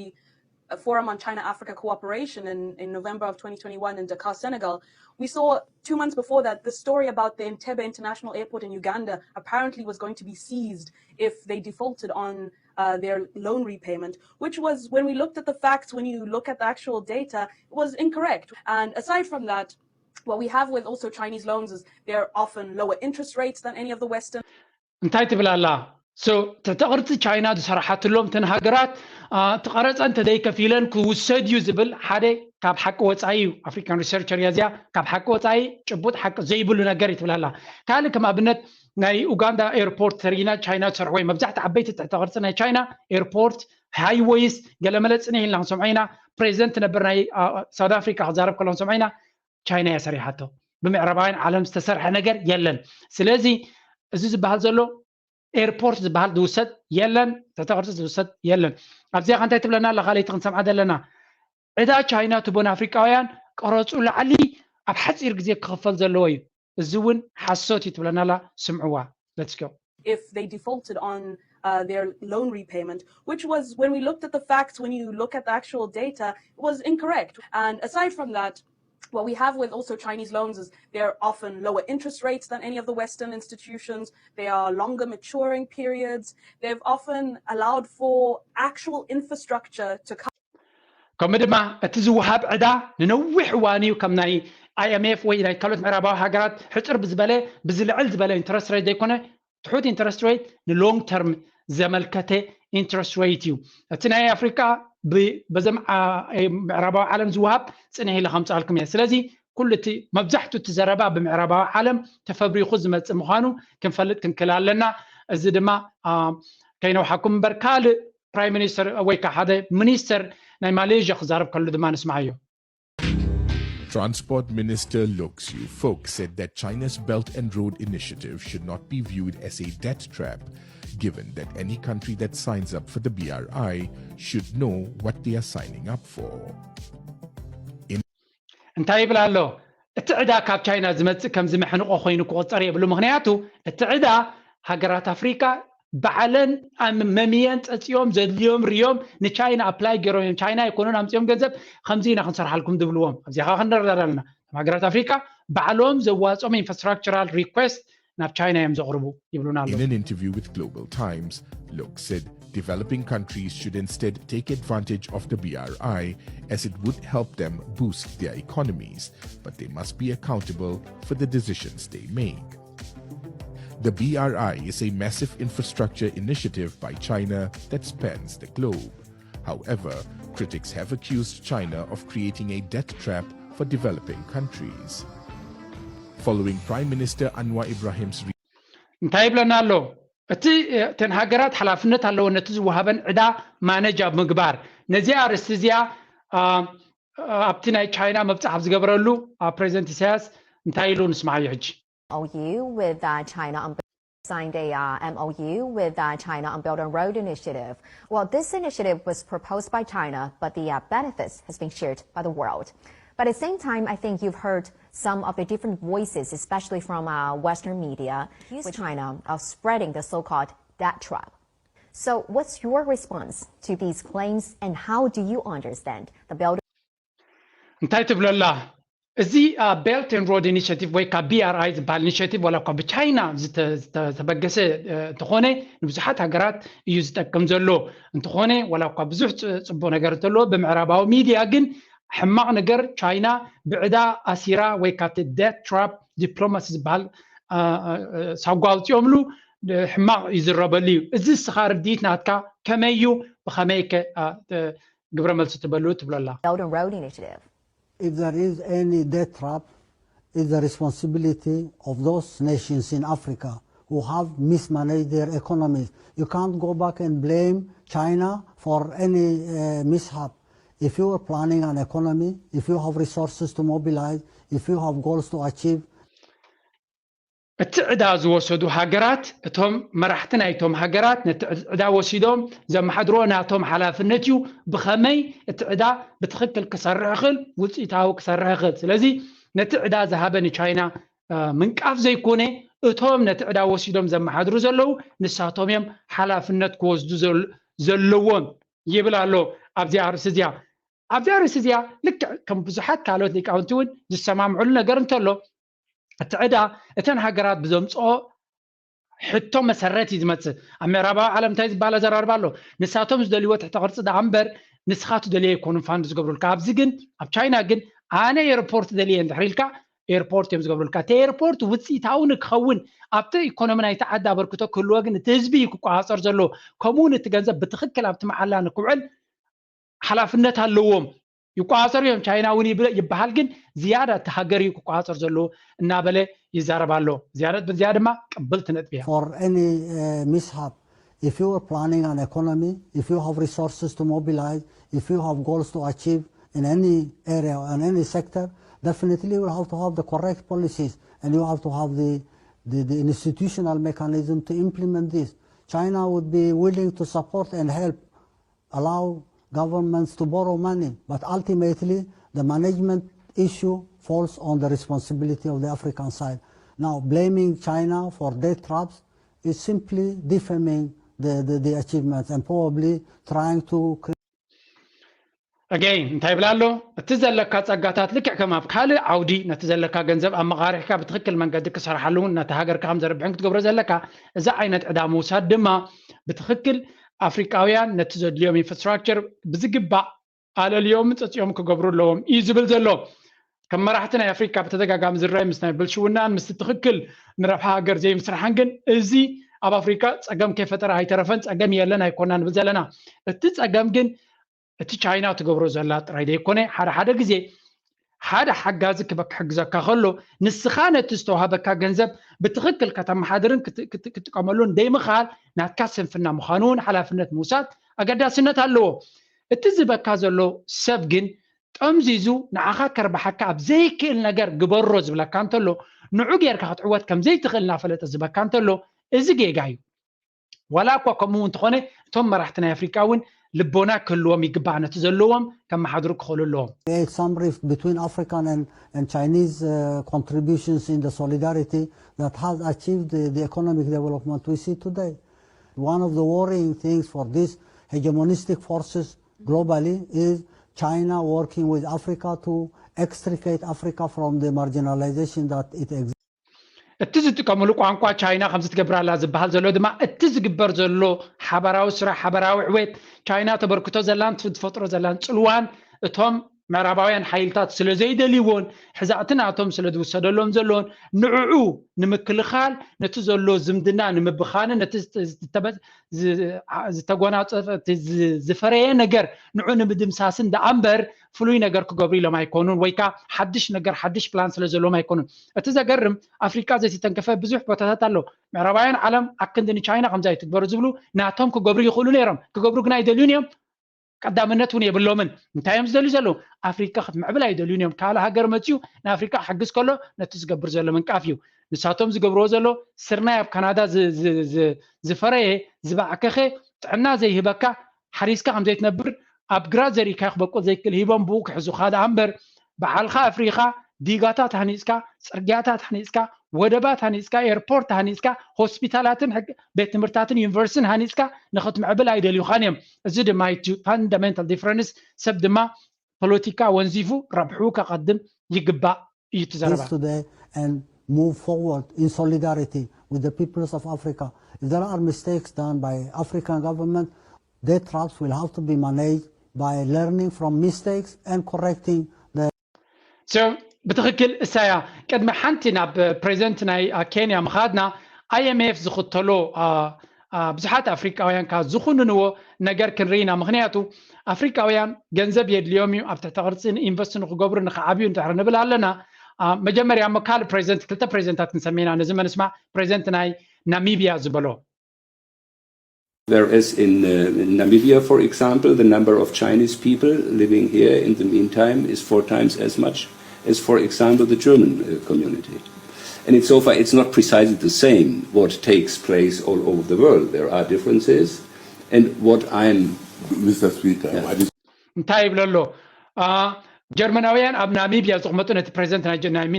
uh, Forum on China Africa Cooperation in, in November of twenty twenty-one in Dakar, Senegal, we saw two months before that the story about the Entebbe International Airport in Uganda apparently was going to be seized if they defaulted on uh, their loan repayment, which was, when we looked at the facts, when you look at the actual data, it was incorrect. And aside from that, what we have with also Chinese loans is they're often lower interest rates than any of the Western. እንታይ ትብል ኣላ? So ትሕተ ቅርፂ ቻይና ዝሰራሓትሎም እተን ሃገራት፣ እቲ ቀረፀ እንተደይከፊለን ክውሰድ እዩ ዝብል ሓደ ካብ ሓቂ ወፃኢ እዩ። ኣፍሪካን ሪሰርቸር እያ እዚኣ። ካብ ሓቂ ወፃኢ ጭቡጥ ሓቂ ዘይብሉ ነገር እዩ ትብል ኣላ። ካልእ ከም ኣብነት ናይ ኡጋንዳ ኤርፖርት ተሪኢና፣ ቻይና ዝሰርሕዎ እዩ። መብዛሕቲ ዓበይቲ ትሕተ ቅርፂ ናይ ቻይና ኤርፖርት፣ ሃይወይስ፣ ገለመለ ፅንሕ ኢልና ክንሰምዖ ኢና። ፕሬዚደንት ነበር ናይ ሳውት ኣፍሪካ ክዛረብ ከሎ ክንሰምዖ ኢና። ቻይና እያ ሰሪሓቶ። ብምዕራባውያን ዓለም ዝተሰርሐ ነገር የለን። ስለዚ እዚ ዝበሃል ዘሎ ኤርፖርት ዝበሃል ዝውሰድ የለን፣ ትሕተ ቅርፂ ዝውሰድ የለን። ኣብዚኣ ከ እንታይ ትብለና ኣላ? ካልኣይቲ ክንሰምዓ ዘለና፣ ዕዳ ቻይና ትቦ ንኣፍሪቃውያን ቀረፁ ላዕሊ ኣብ ሓፂር ግዜ ክኽፈል ዘለዎ እዩ። እዚ እውን ሓሶት እዩ ትብለና ኣላ። ስምዕዋ። Let's go. If they defaulted on uh, their loan repayment, which was, when we looked at the facts, when you look at the actual data, it was incorrect. And aside from that, what we have with also Chinese loans is they're often lower interest rates than any of the Western institutions. They are longer maturing periods. They've often allowed for actual infrastructure to come. ከምኡ ድማ እቲ ዝወሃብ ዕዳ ንነዊሕ እዋን እዩ። ከም ናይ ኣይኤምኤፍ ወይ ናይ ካልኦት ምዕራባዊ ሃገራት ሕፅር ብዝበለ፣ ብዝልዕል ዝበለ ኢንትረስት ሬት ዘይኮነ፣ ትሑት ኢንትረስት ሬት ንሎንግ ተርም ዘመልከተ ኢንትረስት ሬት እዩ። እቲ ናይ ኣፍሪካ በዘም ምዕራባዊ ዓለም ዝወሃብ ፅንሕ ኢለ ከምፅኣልኩም እየ። ስለዚ ኩሉ እቲ መብዛሕቱ እቲ ዘረባ ብምዕራባዊ ዓለም ተፈብሪኹ ዝመፅእ ምዃኑ ክንፈልጥ ክንክእል ኣለና። እዚ ድማ ከይነውሓኩም እምበር ካልእ ፕራይም ሚኒስተር ወይ ከዓ ሓደ ሚኒስተር ናይ ማሌዥያ ክዛረብ ከሉ ድማ ንስምዓዮ። Transport Minister Loke Siu Fook said that China's Belt and Road Initiative should not be viewed as a debt trap, given that any country that signs up for the B R I should know what they are signing up for. እንታይ ይብል ኣሎ? እቲ ዕዳ ካብ ቻይና ዝመጽእ ከም ዝመሕንቆ ኮይኑ ክቆጸር የብሉ። ምክንያቱ እቲ ዕዳ ሃገራት ኣፍሪካ ባዕለን መምየን ጸጽዮም ዘድልዮም ርዮም ንቻይና ኣፕላይ ገይሮም እዮም። ቻይና ኣይኮኑን ኣምጽኦም ገንዘብ ከምዚ ኢና ክንሰርሓልኩም ዝብልዎም። ኣብዚኻ ክንረዳዳ ኣለና። ሃገራት ኣፍሪካ ባዕሎም ዘዋጾም ኢንፍራስትራክቸራል ሪኩዌስት ናብ ቻይና እዮም ዘቕርቡ ይብሉና ኣለዉ። In an interview with Global Times, Loke said developing countries should instead take advantage of the B R I, as it would help them boost their economies, but they must be accountable for the decisions they make. The B R I is a massive infrastructure initiative by China that spans the globe. However, critics have accused China of creating a debt trap for developing countries. Following Prime Minister Anwar Ibrahim's እንታይ ይብለና ኣሎ? እቲ እተን ሃገራት ሓላፍነት ኣለወን ነቲ ዝወሃበን ዕዳ ማነጅ ኣብ ምግባር። ነዚኣ ኣርእስቲ እዚኣ ኣብቲ ናይ ቻይና መብፅሕ ኣብ ዝገበረሉ ፕሬዚደንት ኢሳያስ እንታይ ኢሉ ንስማዓዮ ሕጂ። MOU with uh, China on signed a uh, MOU with uh, China on Belt and Road Initiative. Well, this initiative was proposed by China, but the uh, benefits has been shared by the world. But at the same time, I think you've heard some of the different voices, especially from uh, Western media, accuse China of spreading the so-called debt trap. So, what's your response to these claims, and how do you understand the Belt? እንታይ ትብለላ? እዚ ቤልት ኤንድ ሮድ ኢኒሽቲቭ ወይ ካ ቢ ኣር ኣይ ዝበሃል ኢኒሽቲቭ ዋላ እኳ ብቻይና ዝተበገሰ እንተኾነ ንብዙሓት ሃገራት እዩ ዝጠቅም ዘሎ። እንተኾነ ዋላ እኳ ብዙሕ ፅቡቅ ነገር እንተለዎ ብምዕራባዊ ሚድያ ግን ሕማቕ ነገር ቻይና ብዕዳ ኣሲራ ወይ ካብቲ ዴት ትራፕ ዲፕሎማሲ ዝበሃል ሳጓ ኣውፂኦምሉ ሕማቕ ይዝረበሉ እዩ። እዚ እስኻ ርድኢት ናትካ ከመይ እዩ? ብኸመይ ከ ግብረ መልሲ ትበሉ ትብለላ? Belt and Road Initiative. If there is any debt trap, it's the responsibility of those nations in Africa who have mismanaged their economies. You can't go back and blame China for any uh, mishap. If you are planning an economy, if you have resources to mobilize, if you have goals to achieve, እቲ ዕዳ ዝወሰዱ ሃገራት እቶም መራሕቲ ናይቶም ሃገራት ነቲ ዕዳ ወሲዶም ዘመሓድርዎ ናቶም ሓላፍነት እዩ። ብኸመይ እቲ ዕዳ ብትኽክል ክሰርሕ ይኽእል፣ ውፅኢታዊ ክሰርሕ ይኽእል። ስለዚ ነቲ ዕዳ ዝሃበ ንቻይና ምንቃፍ ዘይኮነ እቶም ነቲ ዕዳ ወሲዶም ዘመሓድሩ ዘለዉ ንሳቶም እዮም ሓላፍነት ክወስዱ ዘለዎም ይብል ኣሎ ኣብዚኣ ኣርእስቲ እዚኣ። ኣብዚኣ ኣርእስቲ እዚኣ ልክዕ ከም ብዙሓት ካልኦት ሊቃውንቲ እውን ዝሰማምዕሉ ነገር እንተሎ እቲ ዕዳ እተን ሃገራት ብዘምፅኦ ሕቶ መሰረት እዩ ዝመፅእ። ኣብ ምዕራባዊ ዓለም እንታይ ዝበሃል ኣዘራርባ ኣሎ? ንሳቶም ዝደልይዎ ትሕተ ቅርፂ ደኣ እምበር ንስኻ ትደልዮ ኣይኮኑን ፋንድ ዝገብሩልካ። ኣብዚ ግን ኣብ ቻይና ግን ኣነ ኤርፖርት ደልየ እንድሕር ኢልካ ኤርፖርት እዮም ዝገብሩልካ። እቲ ኤርፖርት ውፅኢታዊ ንክኸውን ኣብቲ ኢኮኖሚ ናይቲ ዓዲ ኣበርክቶ ክህልዎ ግን እቲ ህዝቢ እዩ ክቆፃፀር ዘለዎ። ከምኡ እውን እቲ ገንዘብ ብትኽክል ኣብቲ መዓላ ንክውዕል ሓላፍነት ኣለዎም። ይቆፃፀሩ እዮም። ቻይና እውን ይብል- ይበሃል ግን ዝያዳ እቲ ሃገር እዩ ክቆፃፀር ዘለዎ እናበለ ይዛረብ ኣሎ። ዝያዳ በዚኣ ድማ ቅብልቲ ነጥቢ እያ። for any uh, mishap. If you are planning an economy, if you have resources to mobilize, if you have goals to achieve in any area, in any sector, definitely you will have to have the correct policies and you have to have the, the, the institutional mechanism to implement this. China would be willing to support and help, allow governments to borrow money, but ultimately the management issue falls on the responsibility of the African side. Now, blaming China for debt traps is simply defaming the, the, the achievements and probably trying to create ኣገይ እንታይ ይብላ ኣሎ? እቲ ዘለካ ጸጋታት ልክዕ ከም ኣብ ካልእ ዓውዲ ነቲ ዘለካ ገንዘብ ኣመቓሪሕካ ብትኽክል መንገዲ ክሰርሓሉ እውን ነቲ ሃገርካ ከም ዘርብሕን ክትገብሮ ዘለካ እዚ ዓይነት ዕዳ ምውሳድ ድማ ብትኽክል ኣፍሪቃውያን ነቲ ዘድልዮም ኢንፍራስትራክቸር ብዝግባእ ኣለልዮም ምጸጺኦም ክገብሩ ኣለዎም እዩ ዝብል ዘሎ። ከም መራሕቲ ናይ ኣፍሪካ ብተደጋጋሚ ዝረኣይ ምስ ናይ ብልሽውናን ምስ ትኽክል ንረብሓ ሃገር ዘይምስራሕን ግን እዚ ኣብ ኣፍሪካ ጸገም ከይፈጠረ ኣይተረፈን። ጸገም የለን ኣይኮና ንብል ዘለና። እቲ ጸገም ግን እቲ ቻይና ትገብሮ ዘላ ጥራይ ዘይኮነ ሓደ ሓደ ግዜ ሓደ ሓጋዚ ክበ- ክሕግዘካ ከሎ ንስኻ ነቲ ዝተዋህበካ ገንዘብ ብትኽክል ከተመሓድርን ክት- ክት- ክትጥቀመሉን ደይምኽኣል ናትካ ስንፍና ምዃኑ እውን ሓላፍነት ምውሳድ ኣገዳስነት ኣለዎ። እቲ ዝበካ ዘሎ ሰብ ግን ጠምዚዙ ንዓኻ ከርብሓካ ኣብ ዘይክእል ነገር ግበሮ ዝብለካ እንተሎ ንዑ ጌርካ ክትዕወት ከም ዘይትኽእል እናፈለጠ ዝበካ እንተሎ እዚ ጌጋ እዩ። ዋላ እኳ ከምኡ እንተኾነ እቶም መራሕቲ ናይ ኣፍሪቃ እውን ልቦና ክህልዎም ይግባእ ነቲ ዘለዎም ከመሓድሩ ክኽእሉ ኣለዎም። create some rift between African and, and Chinese uh, contributions in the solidarity that has achieved the, the economic development we see today. One of the worrying things for these hegemonistic forces globally is China working with Africa to extricate Africa from the marginalization that it exists. እቲ ዝጥቀምሉ ቋንቋ ቻይና ከምዚ ትገብር ኣላ ዝበሃል ዘሎ ድማ እቲ ዝግበር ዘሎ ሓበራዊ ስራሕ ሓበራዊ ዕቤት ቻይና ተበርክቶ ዘላን ትፈጥሮ ዘላን ፅልዋን እቶም ምዕራባውያን ሓይልታት ስለ ዘይደልይዎን ሕዛእቲ ናቶም ስለ ዝውሰደሎም ዘለዎን ንዕዑ ንምክልኻል ነቲ ዘሎ ዝምድና ንምብኻንን ነቲ ዝተጎናፀፈ ዝፈረየ ነገር ንዑ ንምድምሳስን ደኣ እምበር ፍሉይ ነገር ክገብሩ ኢሎም ኣይኮኑን ወይ ከዓ ሓድሽ ነገር ሓድሽ ፕላን ስለ ዘለዎም ኣይኮኑን። እቲ ዘገርም ኣፍሪቃ ዘይተተንከፈ ብዙሕ ቦታታት ኣሎ። ምዕራባውያን ዓለም ኣክንዲ ንቻይና ከምዛ ይትግበሩ ዝብሉ ናቶም ክገብሩ ይኽእሉ ነይሮም ክገብሩ ግን ኣይደልዩን እዮም። ቀዳምነት እውን የብሎምን። እንታይ እዮም ዝደልዩ ዘለዉ? ኣፍሪቃ ክትምዕብል ኣይደልዩን እዮም። ካልእ ሃገር መፅኡ ንኣፍሪቃ ክሕግዝ ከሎ ነቲ ዝገብር ዘሎ ምንቃፍ እዩ። ንሳቶም ዝገብርዎ ዘሎ ስርናይ ኣብ ካናዳ ዝፈረየ ዝባዕከኸ ጥዕና ዘይህበካ ሓሪስካ ከም ዘይትነብር ኣብ ግራት ዘሪእካዮ ክበቁል ዘይክእል ሂቦም ብኡ ክሕዙኻ ደኣ እምበር ባዕልኻ ኣፍሪኻ ዲጋታት ሃኒፅካ፣ ፅርግያታት ሃኒፅካ፣ ወደባት ሃኒፅካ፣ ኤርፖርት ሃኒፅካ፣ ሆስፒታላትን ሕግ- ቤት ትምህርታትን ዩኒቨርሲቲን ሃኒፅካ ንክትምዕብል ኣይደልዩኻን እዮም። እዚ ድማ እቲ ፋንዳሜንታል ዲፍረንስ። ሰብ ድማ ፖለቲካ ወንዚፉ ረብሑ ከቐድም ይግባእ እዩ እቲ ዘረባ። This today and move forward in solidarity with the peoples of Africa. If there are mistakes done by African government, their traps will have to be managed by learning from mistakes and correcting the So ብትኽክል እሳያ። ቅድሚ ሓንቲ ናብ ፕሬዚደንት ናይ ኬንያ ምኻድና፣ ኣይኤምኤፍ ዝኽተሎ ብዙሓት ኣፍሪቃውያን ካብ ዝኹንንዎ ነገር ክንርኢ ኢና። ምኽንያቱ ኣፍሪቃውያን ገንዘብ የድልዮም እዩ፣ ኣብ ትሕቲ ቅርፂ ኢንቨስት ንክገብሩ ንክዓብዩ እንድሕር ንብል ኣለና። መጀመርያ እሞ ካልእ ፕሬዚደንት፣ ክልተ ፕሬዚደንታት ክንሰምዕ ኢና። ነዚ መንስማዕ። ፕሬዚደንት ናይ ናሚብያ ዝበሎ Whereas in, uh, in Namibia, for example, the number of Chinese people living here in the meantime is four times as much as, for example, the German uh, community. And it's so far, it's not precisely the same what takes place all over the world. There are differences. And what I'm Mister Speaker, yeah. What is እንታይ ይብለሎ? ጀርመናውያን ኣብ ናሚብያ ዝቕመጡ፣ ነቲ ፕሬዚደንት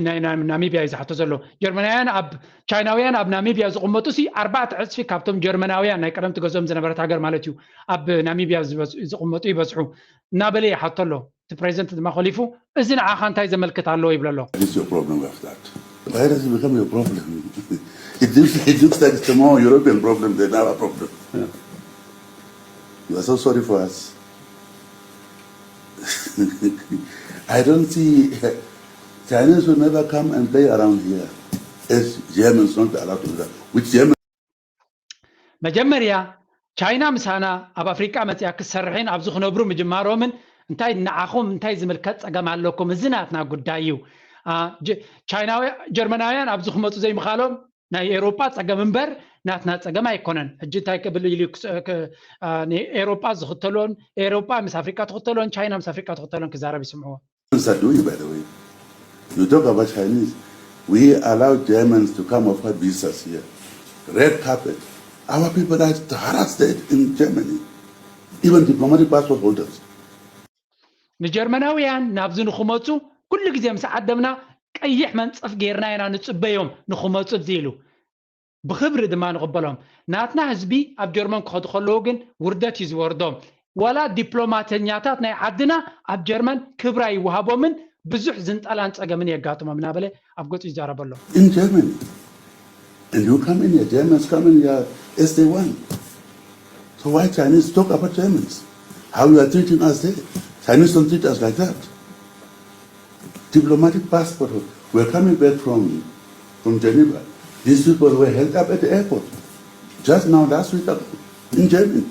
ናይ ናሚብያ እዩ ዝሓቶ ዘሎ። ጀርመናውያን ኣብ ቻይናውያን ኣብ ናሚብያ ዝቕመጡ ሲ ኣርባዕተ ዕፅፊ ካብቶም ጀርመናውያን ናይ ቀደምቲ ገዝኦም ዝነበረት ሃገር ማለት እዩ ኣብ ናሚብያ ዝቕመጡ ይበዝሑ እናበለ ይሓቶ ኣሎ። እቲ ፕሬዚደንት ድማ ኮሊፉ እዚ ንዓኻ እንታይ ዘመልክት ኣለዎ ይብለሎ። Why does it become your problem? It looks, it looks like it's a more European problem than our problem. You are so sorry for us. I don't see Chinese will never come and play around here as Germans not allowed to do that. Which Germans መጀመርያ ቻይና ምሳና ኣብ ኣፍሪቃ መፅያ ክትሰርሕን ኣብዚ ክነብሩ ምጅማሮምን እንታይ ንዓኹም እንታይ ዝምልከት ፀገም ኣለኩም? እዚ ናትና ጉዳይ እዩ። ጀርመናውያን ኣብዚ ክመፁ ዘይምኻሎም ናይ ኤሮጳ ፀገም እምበር ናትና ፀገም ኣይኮነን። ሕጂ እንታይ ክብል ኢሉ ኤሮጳ ዝኽተሎን ኤሮጳ ምስ ኣፍሪቃ ትኽተሎን ቻይና ምስ ኣፍሪቃ ትኽተሎን ክዛረብ ይስምዕዎ። Germans are doing, by the way. You talk about Chinese. We allow Germans to come offer visas here. Red carpet. Our people are harassed in Germany. Even diplomatic passport holders. ንጀርመናውያን ናብዚ ንክመፁ ኩሉ ግዜ ምስ ዓደምና ቀይሕ መንፀፍ ጌርና ኢና ንፅበዮም ንክመፁ እዚ ኢሉ። ብክብሪ ድማ ንቕበሎም። ናትና ህዝቢ ኣብ ጀርመን ክኸዱ ከለዉ ግን ውርደት እዩ ዝወርዶም። ዋላ ዲፕሎማተኛታት ናይ ዓድና ኣብ ጀርመን ክብሪ ኣይወሃቦምን፣ ብዙሕ ዝንጠላን ጸገምን የጋጥሞም እናበለ ኣብ ገጹ ይዛረብ ኣሎ። In Germany, and you come in here, Germans come in here as they want. So why Chinese talk about Germans? How you are treating us there? Chinese don't treat us like that. Diplomatic passport. We're coming back from from Geneva. These people were held up at the airport just now last week ago in Germany.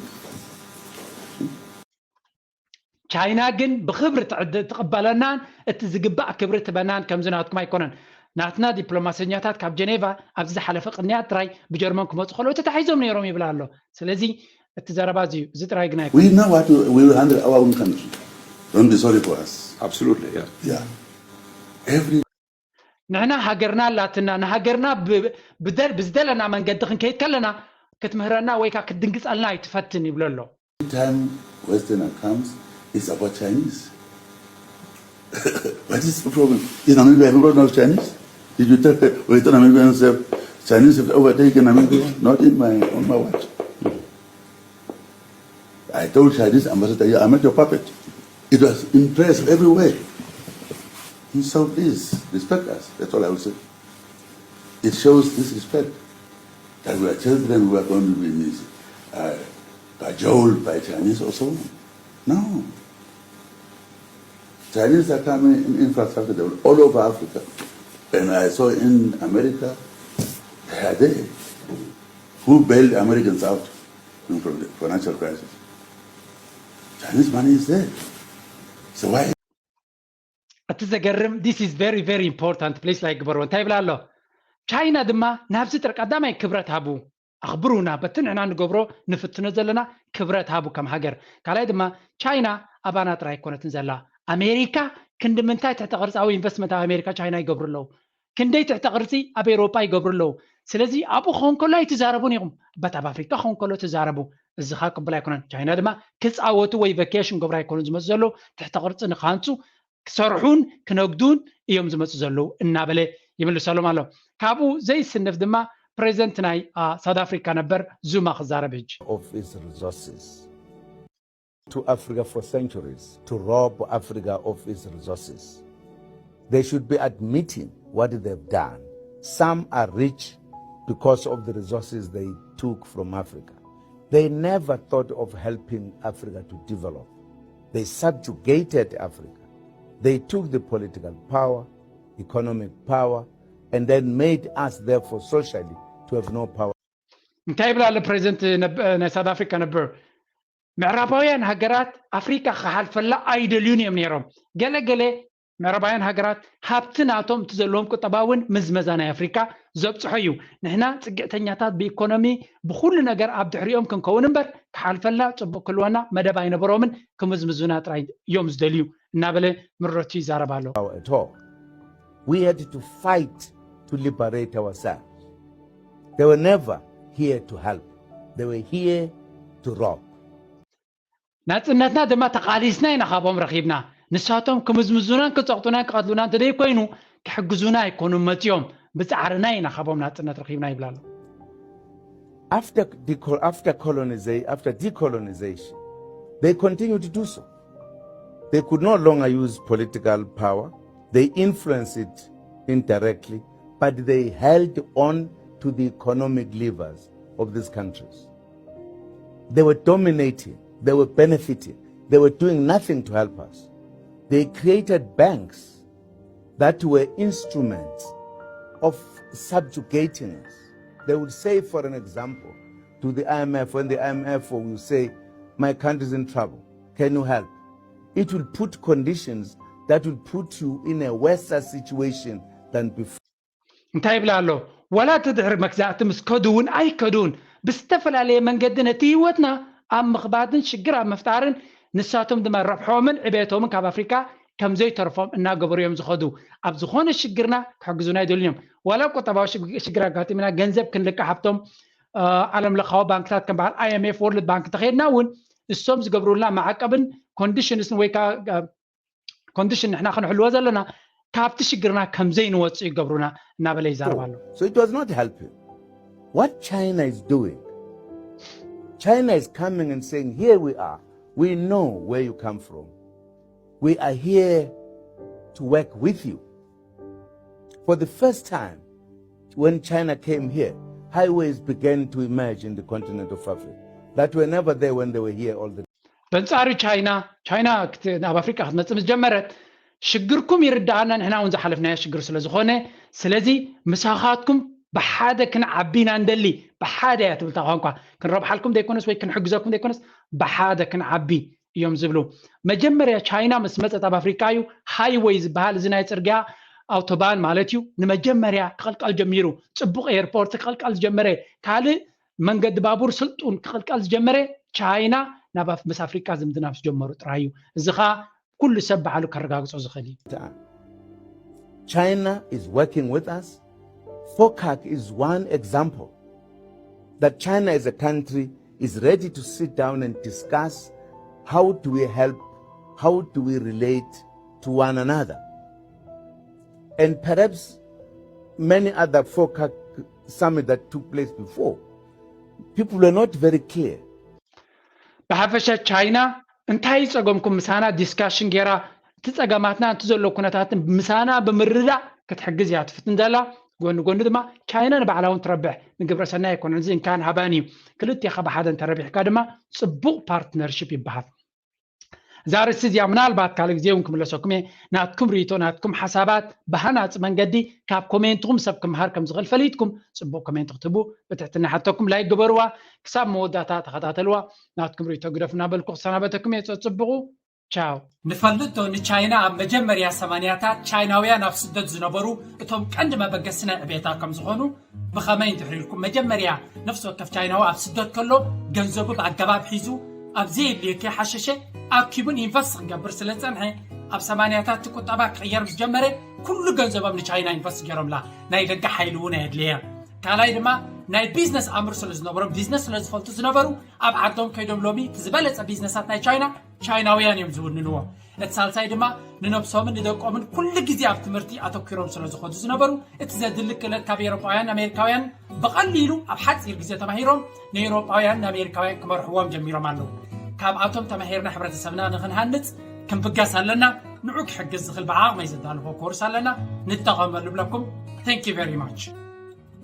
ቻይና ግን ብክብሪ ትዕድ- ትቕበለናን እቲ ዝግባእ ክብሪ ትበናን ከምዚ ናትኩም ኣይኮነን። ናትና ዲፕሎማሰኛታት ካብ ጀኔቫ ኣብዚ ዝሓለፈ ቅንያት ጥራይ ብጀርመን ክመፁ ከለዉ ተታሒዞም ነይሮም ይብል ኣሎ። ስለዚ እቲ ዘረባ እዚ እዩ። እዚ ጥራይ ግን ኣይኮነን። We know what we, we will handle our own country. Don't be sorry for us. Absolutely, yeah. Yeah. Every ንሕና ሃገርና ኣላትና ንሃገርና ብ- ብደ- ብዝደለና መንገዲ ክንከይድ ከለና ክትምህረና ወይ ከዓ ክትድንግፀልና ኣይትፈትን ይብሎ ኣሎ። time Westerner comes, it's about Chinese. What is the problem? Is Namibia a problem of Chinese? Did you tell the Western Namibians that Chinese have overtaken Namibia? Not in my on my watch. I told Chinese ambassador, "Yeah, I'm not your puppet." It was impressed everywhere. And so please respect us. That's all I will say. It shows disrespect that we are children who are going to be mis- uh, cajoled by Chinese or so on. No. Chinese are coming in infrastructure development all over Africa. And I saw in America, they are there. Who bailed Americans out from the financial crisis? Chinese money is there. So why እቲ ዘገርም this is very very important please like ግበርዎ እንታይ ይብላ ኣሎ። ቻይና ድማ ናብዚ ጥር ቀዳማይ ክብረት ሃቡ ኣኽብሩና በቲ ንሕና ንገብሮ ንፍትኖ ዘለና ክብረት ሃቡ ከም ሃገር። ካልኣይ ድማ ቻይና ኣባና ጥራይ ኣይኮነትን ዘላ። ኣሜሪካ ክንዲ ምንታይ ትሕተ ቅርፃዊ ኢንቨስትመንት ኣብ ኣሜሪካ ቻይና ይገብሩ ኣለዉ። ክንደይ ትሕተ ቅርፂ ኣብ ኤውሮጳ ይገብሩ ኣለዉ። ስለዚ ኣብኡ ክኸውን ከሎ ኣይትዛረቡን ኢኹም። በት ኣብ ኣፍሪካ ክኸውን ከሎ ትዛረቡ። እዚ ካ ቅቡል ኣይኮነን። ቻይና ድማ ክፃወቱ ወይ ቨኬሽን ገብሩ ኣይኮኑን ዝመፁ ዘለዉ። ትሕተ ቅርፂ ንክሃንፁ ክሰርሑን ክነግዱን እዮም ዝመፁ ዘለዉ እናበለ ይምልሰሎም ኣሎ። ካብኡ ዘይስንፍ ድማ ፕሬዚደንት ናይ ሳውት ኣፍሪካ ነበር ዙማ ክዛረብ ሕጂ። Of its resources to Africa for centuries, to rob Africa of its resources. They should be admitting what they've done. Some are rich because of the resources they took from Africa. They never thought of helping Africa to develop. They subjugated Africa. They took the political power, economic power, and then made us, therefore, socially, to have no power. እንታይ ይብል ኣሎ ፕሬዚደንት ናይ ሳውት ኣፍሪካ ነበር? ምዕራባውያን ሃገራት ኣፍሪካ ክሓልፈላ ኣይደልዩን እዮም ነይሮም። ገለገለ ምዕራባውያን ሃገራት ሃብቲ ናቶም እቲ ዘለዎም ቁጠባ እውን ምዝመዛ ናይ ኣፍሪካ ዘብፅሖ እዩ። ንሕና ፅግዕተኛታት ብኢኮኖሚ ብኩሉ ነገር ኣብ ድሕሪኦም ክንከውን እምበር ክሓልፈልና ፅቡቅ ክህልወና መደብ ኣይነበሮምን፣ ክምዝምዙና ጥራይ እዮም ዝደልዩ እናበለ ምረቱ ይዛረብ ኣሎ። At all. We had to fight to liberate ourselves. They were never here to help. They were here to rob. ናፅነትና ድማ ተቓሊስና ኢና ካብኦም ረኺብና። ንሳቶም ክምዝምዙናን ክፀቕጡናን ክቐትሉና እንተደይ ኮይኑ ክሕግዙና ኣይኮኑን መፂኦም። ብፃዕርና ኢና ካብኦም ናፅነት ረኺብና ይብል ኣሎ። After, deco- after, coloniza- after decolonization, they continued to do so. They could no longer use political power. They influenced it indirectly, but they held on to the economic levers of these countries. They were dominating, they were benefiting, they were doing nothing to help us. They created banks that were instruments of subjugating us. They would say, for an example, to the I M F, when the I M F will say, "My country is in trouble, can you help?" It will put conditions that will put you in a worse situation than before. እንታይ ይብላ ኣሎ? ዋላ እቲ ድሕሪ መግዛእቲ ምስ ከዱ እውን ኣይከዱን፣ ብዝተፈላለየ መንገዲ ነቲ ህይወትና ኣብ ምኽባድን ሽግር ኣብ ምፍጣርን ንሳቶም ድማ ረብሖምን ዕቤቶምን ካብ ኣፍሪካ ከም ዘይተርፎም እናገበሩ እዮም ዝኸዱ። ኣብ ዝኾነ ሽግርና ክሕግዙና ኣይደልዮም። ዋላ ቁጠባዊ ሽግ- ሽግር ኣጋጢምና ገንዘብ ክንልቃሕ ኣብቶም ዓለም ለኻዊ ባንክታት ከም በዓል I M F፣ World Bank እንተኸድና እውን እሶም ዝገብሩልና ማዕቀብን ኮንዲሽንስን ወይ ከዓ ኮንዲሽን ንሕና ክንሕልዎ ዘለና ካብቲ ሽግርና ከም ዘይንወፅእ ይገብሩና እናበለ ይዛረብ ኣሎ። So it was not helping. What China is doing, China is coming and saying, "Here we are. We know where you come from. We are here to work with you." For the first time, when China came here, highways began to emerge in the continent of Africa that were never there when they were here all the በንጻሩ ቻይና ቻይና ኣብ ኣፍሪካ ክትመፅእ ምስ ጀመረት ሽግርኩም ይርዳኣና፣ ንሕና እውን ዝሓለፍናዮ ሽግር ስለ ዝኾነ፣ ስለዚ ምሳኻትኩም ብሓደ ክንዓቢ ኢና እንደሊ። ብሓደ እያ ትብል እታ ቋንቋ። ክንረብሓልኩም ዘይኮነስ ወይ ክንሕግዘኩም ዘይኮነስ ብሓደ ክንዓቢ እዮም ዝብሉ። መጀመርያ ቻይና ምስ መፀት ኣብ ኣፍሪካ እዩ ሃይወይ ዝበሃል፣ እዚ ናይ ፅርግያ ኣውቶባን ማለት እዩ፣ ንመጀመርያ ክቕልቀል ጀሚሩ። ፅቡቕ ኤርፖርት ክቕልቀል ዝጀመረ፣ ካልእ መንገዲ ባቡር ስልጡን ክቕልቀል ዝጀመረ ቻይና ናብ ኣፍ- ምስ ኣፍሪካ ዝምድና ምስ ጀመሩ ጥራይ እዩ። እዚ ኸዓ ኩሉ ሰብ ባዕሉ ከረጋግጾ ዝኽእል እዩ። China is working with us. FOCAC is one example that China as a country is ready to sit down and discuss how do we help, how do we relate to one another. And perhaps many other FOCAC summit that took place before, people were not very clear. ብሓፈሻ ቻይና እንታይ ጸገምኩም ምሳና ዲስካሽን ገይራ እቲ ጸገማትና እቲ ዘሎ ኩነታትን ምሳና ብምርዳእ ክትሕግዝ እያ ትፍትን ዘላ። ጎኒ ጎኒ ድማ ቻይና ንባዕላ እውን ትረብሕ፣ ንግብረ ሰናይ ኣይኮነን፣ እዚ እንካን ሃባን እዩ። ክልቴኻ ብሓደ እንተረቢሕካ ድማ ጽቡቕ ፓርትነርሽፕ ይበሃል። እዛ ርእሲ እዚኣ ምናልባት ካልእ ግዜ እውን ክምለሰኩም እየ። ናትኩም ርእይቶ፣ ናትኩም ሓሳባት ብሃናጺ መንገዲ ካብ ኮሜንትኩም ሰብ ክምሃር ከም ዝኽእል ፈሊጥኩም ጽቡቕ ኮሜንት ክትህቡ ብትሕትና ሓተኩም። ላይክ ግበርዋ፣ ክሳብ መወዳእታ ተኸታተልዋ። ናትኩም ርእይቶ ግደፉ እናበልኩ ክሰናበተኩም እየ። ጸጽብቑ። ቻው። ንፈልጥ ዶ ንቻይና ኣብ መጀመርያ ሰማንያታት ቻይናውያን ኣብ ስደት ዝነበሩ እቶም ቀንዲ መበገሲ ናይ ዕቤታ ከም ዝኾኑ ብኸመይ እንድሕር ኢልኩም መጀመርያ ነፍሲ ወከፍ ቻይናዊ ኣብ ስደት ከሎ ገንዘቡ ብኣገባብ ሒዙ ኣብ ዘየድልዮ ከይሓሸሸ ኣኪቡን ኢንቨስት ክገብር ስለ ዝጸንሐ ኣብ ሰማንያታት እቲ ቁጠባ ክቕየር ምስ ጀመረ ኩሉ ገንዘቦም ንቻይና ኢንቨስት ገይሮምላ ናይ ደገ ሓይሊ እውን ኣየድልየ ካልኣይ ድማ ናይ ቢዝነስ ኣምር ስለ ዝነበሮም ቢዝነስ ስለ ዝፈልጡ ዝነበሩ ኣብ ዓዶም ከይዶም ሎሚ እቲ ዝበለፀ ቢዝነሳት ናይ ቻይና ቻይናውያን እዮም ዝውንንዎ። እቲ ሳልሳይ ድማ ንነብሶምን ንደቆምን ኩሉ ግዜ ኣብ ትምህርቲ ኣተኪሮም ስለ ዝኾዱ ዝነበሩ እቲ ዘድሊ ክእለት ካብ ኤሮጳውያን ኣሜሪካውያን ብቐሊሉ ኣብ ሓፂር ግዜ ተማሂሮም ንኤሮጳውያን ንኣሜሪካውያን ክመርሕዎም ጀሚሮም ኣለዉ። ካብኣቶም ተማሂርና ሕብረተሰብና ንክንሃንፅ ክንብገስ ኣለና። ንዑ ክሕግዝ ዝኽእል ብዓቕመይ ዘዳልዎ ኮርስ ኣለና፣ ንጠቐመሉ ብለኩም። Thank you very much።